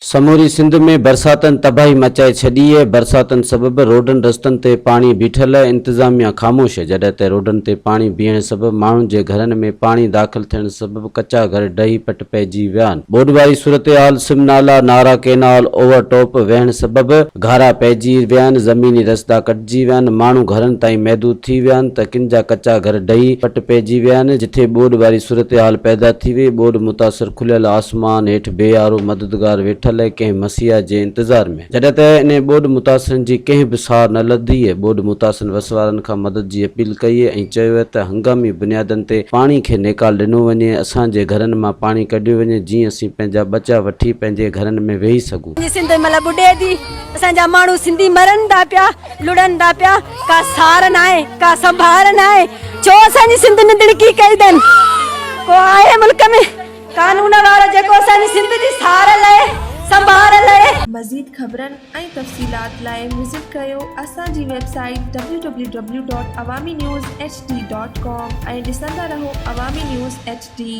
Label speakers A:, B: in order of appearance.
A: سموري سنڌ ۾ برساتن تباهي مچائي ڇڏي اهي، برساتن سبب روڊن رستن تي پاڻي بيٺل، انتظاميا خاموش، جڏهن ته روڊن تي پاڻي بيهڻ سبب ماڻهن جي گهرن ۾ پاڻي داخل ٿيڻ سبب ڪچا گهر ڊهي پٽ پئجي ويا آهن، ٻوڏ واري صورتحال، سم نالا، نارا ڪينال اوور ٽاپ وهڻ سبب گهارا پئجي ويا آهن، زميني رستا ڪٽجي ويا آهن، ماڻهو گهرن تائين محدود ٿي ويا آهن ته ڪن جا ڪچا گهر ڊهي پٽ پئجي ويا آهن، جٿي ٻوڏ واري صورتحال پيدا ٿي وئي، ٻوڏ متاثر کليل آسمان هيٺ بي يارو مددگار ويٺل ڪنهن مسيحا جي انتظار ۾. جڏهن ته انهي ٻوڏ متاثرن جي ڪنهن به سار نه لڌي، ٻوڏ متاثرن وس وارن کان مدد جي اپيل ڪئي ۽ چيو ته هنگامي بنيادن تي پاڻي کي نيڪال ڏنو وڃي، اسان جي گهرن مان پاڻي ڪڍيو وڃي جيئن اسين پنهنجا ٻچا وٺي پنهنجي گهرن ۾ ويهي سگهون.
B: اسان جي سنڌ هن مهل ٻڏي ٿي، اسان جا ماڻهو سنڌي مرن ٿا پيا، لڙن ٿا پيا، ڪا سار ناهي، ڪا سنڀار ناهي، ڇو اسان جي سنڌ نڌڻڪي ڪئي اٿن؟ ڪو آهي ملڪ ۾ قانون وارو جيڪو اسان جي سنڌ جي سار لهي، سنڀار لهي.
C: مزيد خبرن ۽ تفصيلات لاء وزٽ ڪريو اسان جي website W W W dot Awami news H D dot com ۽ ڏسندا رهو عوامي نيوز ايڇ ڊي.